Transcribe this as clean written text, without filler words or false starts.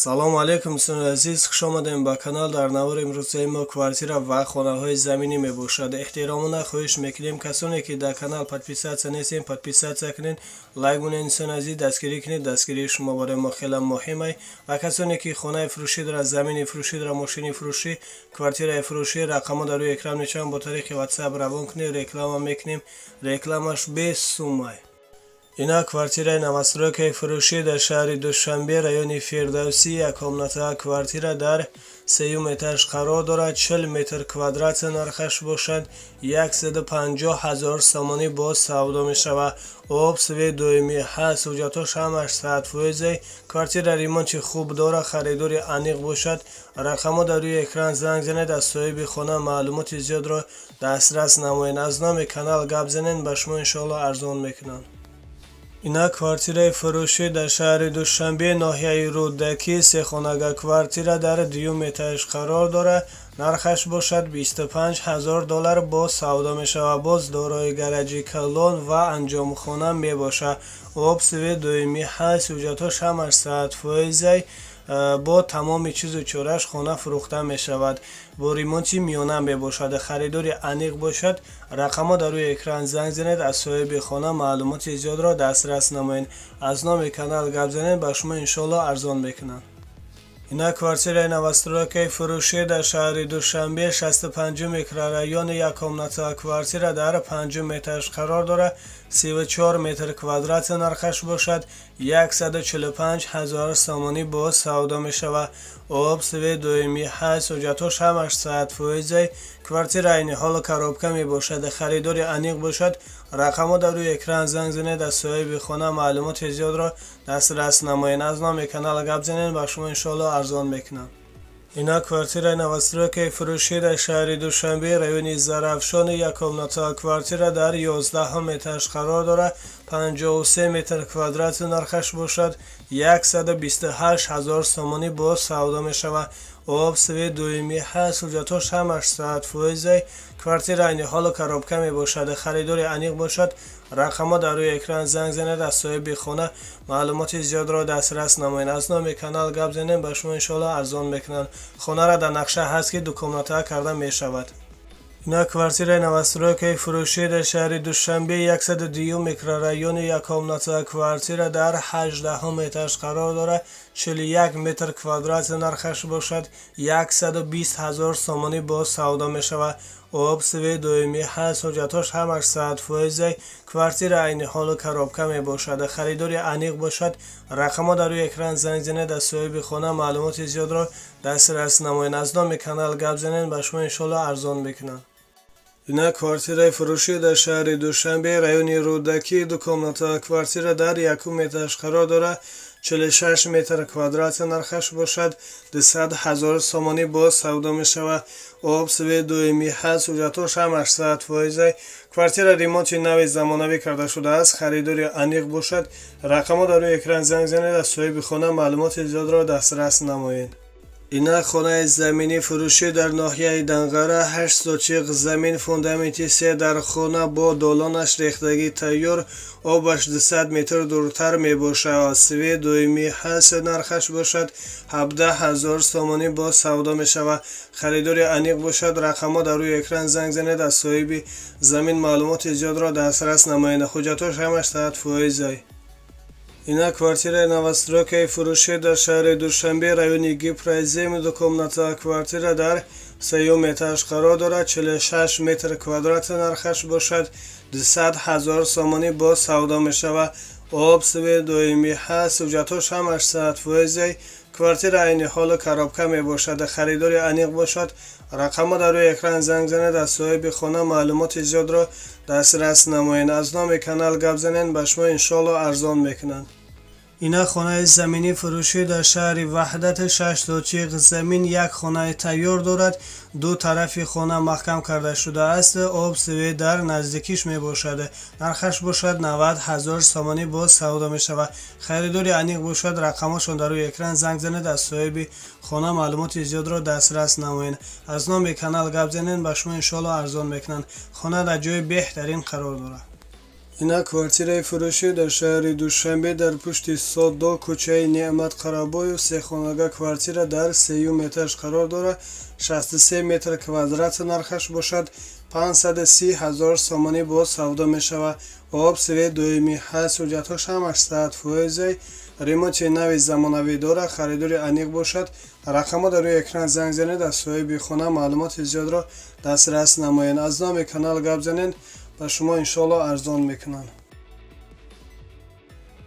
Салому алейкум, дӯстони азиз, хуш омадем ба канал. Дар навори имрӯзаи мо квартира ва хонаҳои заминӣ мебошад. Эҳтиромона хоҳиш мекунем, касоне ки дар канал подписаться нестем, подписаться кунед, лайк монед. Дӯстони азиз, дастгирӣ кунед, дастгирии шумо барои мо хеле муҳим ай. Ва касоне ки хонаи фурӯшӣ дорад, замини фурӯшӣ дорад, мошини фурӯшӣ, квартираи фурӯшӣ, рақамҳо дар рӯи экран мешаванд, бо тариқи WhatsApp равон кунед, реклама мекунем, рекламаш бесумай. Ина квартираи новостройкаи фурӯшӣ дар шаҳри Душанбе, райони Фирдавсӣ. Яккомната квартира дар сеюм этаж қарор дорад, 40 метр квадрат. Нархаш бошад 150 000 сомонӣ, боз савдо мешавад. Об, свет доимӣ ҳаст, ҳуҷҷатҳош ҳамаш 100%. Квартира ремонти хуб дорад. Харидори аниқ бошад, рақамҳо дар рӯи экран, занг занед, аз соҳиби хона маълумоти зиёдро дастрас намоед. Аз номи канал гап занед, ба шумо иншоалло арзон мекунанд. Ина квартираи фурӯшӣ дар шаҳри Душанбе, ноҳияи Рӯдакӣ. Сехонага квартира дар дуюм этаж қарор дорад. Нархаш бошад 25 000 доллар, боз савдо мешавад. Боз дорои гараҷи калон ва анҷомхона мебошад. Об, свет доимӣ ҳаст, ҳуҷҷатҳош ҳамаш 100%. Бо тамоми чизу чораш хона фурӯхта мешавад, бо ремонти миёна мебошад. Харидори аниқ бошад, рақамҳо дар рӯи экран, занг занед, аз соҳиби хона маълумоти зиёдро дастрас намоед. Аз номи канал гап занед, ба шумо иншоалло арзон мекунанд. Ина квартираи новостройкаи фурӯшӣ дар шаҳри Душанбе, 65-ум микрорайони. Яккомната квартира дар панҷум этаж қарор дорад, 34 метр квадрат. Нархаш бошад 145 000 сомонӣ, боз савдо мешавад. Об, свет доимӣ ҳаст, ҳуҷҷатҳош ҳамаш 100%. Квартира айни ҳол коробка мебошад. Харидори аниқ бошад, рақамҳо дар рӯи экран, занг занед, аз соҳиби хона маълумоти зиёдро дастрас намоед. Аз номи канал гап занед, ба шумо иншоалло арзон мекунам. Ина квартираи новостройкаи фурӯшӣ дар шаҳри Душанбе, райони Зарафшони. Яккомната квартира дар 11-ум этаж қарор дорад, 53 метр квадрат. Нархаш бошад 128 000 сомонӣ, боз савдо мешавад. Об, свет доимӣ ҳаст, ҳуҷҷатҳош ҳамаш 100%. Квартира айни ҳолу коробка мебошад. Харидори аниқ бошад, рақамҳо дар рӯи экран, занг занед, аз соҳиби хона маълумоти зиёдро дастрас намоед. Аз номи канал гап занед, ба шумо иншоалло арзон мекунанд. Хонара дар нақша ҳаст, ки дукомната карда мешавад. Ина квартираи новостройкаи фурӯшӣ дар шаҳри Душанбе, 102-юм микрорайони. Яккомната квартира дар 18-ум этаж қарор дорад, 41 метр квадрат. Нархаш бошад 120 000 сомонӣ, боз савдо мешавад. Об, свет доимӣ ҳаст, ҳуҷҷатҳош ҳамаш 100%. Квартира айни ҳолу коробка мебошад. Харидори аниқ бошад, рақамҳо дар рӯи экран, занг занед, аз соҳиби хона маълумоти зиёдро дастрас намоед. Аз номи канал гап занед, ба шумо иншоалло арзон мекунанд. Ина квартираи фурӯшӣ дар шаҳри Душанбе, райони Рӯдакӣ. Дукомната квартира дар якум этаж қарор дорад, 46 метр квадрат. Нархаш бошад 200 000 сомонӣ, боз савдо мешавад. Об, свет доимӣ ҳаст, ҳуҷҷатҳош ҳамаш 100%. Квартира ремонти нави замонавӣ карда шудааст. Харидори аниқ бошад, рақамҳо дар рӯи экран, занг занед, аз соҳиби хона маълумоти зиёдро дастрас намоед. Ина хонаи заминӣ фурӯшӣ дар ноҳияи Данғара, 8 сотиқ замин, фундаменти се дар хона бо долонаш рехтагӣ тайёр, обаш 200 метр дуртар мебошад, свет доимӣ ҳаст. Нархаш бошад 17 000 сомонӣ, боз савдо мешавад. Харидори аниқ бошад, рақамҳо дар рӯи экран, занг занед, аз соҳиби замин маълумоти зиёдро дастрас намоед. Ҳуҷҷатҳош ҳамаш 100%. Ина квартираи новостройкаи фурӯшӣ дар шаҳри Душанбе, райони Гипрозем. Дукомната квартира дар сеюм этаж қарор дорад, 46 метр квадрат. Нархаш бошад 200 000 сомонӣ, боз савдо мешавад. Об, свет доимӣ ҳаст, ҳуҷҷатҳош ҳамаш 100%. Квартира айни ҳолу коробка мебошад. Харидори аниқ бошад, рақамҳо дар рӯи экран, занг занед, аз соҳиби хона маълумоти зиёдро дастрас намоед. Аз номи канал гап занед, ба шумо иншоалло арзон мекунанд. Ина хонаи заминӣ фурӯшӣ дар шаҳри Ваҳдат, 6 сотиқ замин, як хонаи тайёр дорад, ду тарафи хона маҳкам карда шудааст, об, свет дар наздикиш мебошад. Нархаш бошад 90 000 сомонӣ, боз савдо мешавад. Харидори аниқ бошад, рақамҳошон дар рӯи экран, занг занед, аз соҳиби хона маълумоти зиёдро дастрас намоед. Аз номи канал гап занед, ба шумо иншоалло арзон мекунанд. Хона дар ҷои беҳтарин қарор дорад. Ина квартираи фурӯшӣ дар шаҳри Душанбе, дар пушти Содо, кӯчаи Неъмат Қарабоев. Сехонага квартира дар сеюм этаж қарор дорад, 63 метр квадрат. Нархаш бошад 530 ҳазор сомонӣ, боз савдо мешавад. Об, свет доимӣ ҳаст, ҳуҷҷатҳош ҳамаш 100%, ремонти нави замонавӣ дорад. Харидори аниқ бошад, рақамҳо дар рӯи экран, занг занед, аз соҳиби хона маълумоти зиёдро дастрас намоед. Аз номи канал гап занед, ба шумо иншоалло арзон мекунанд.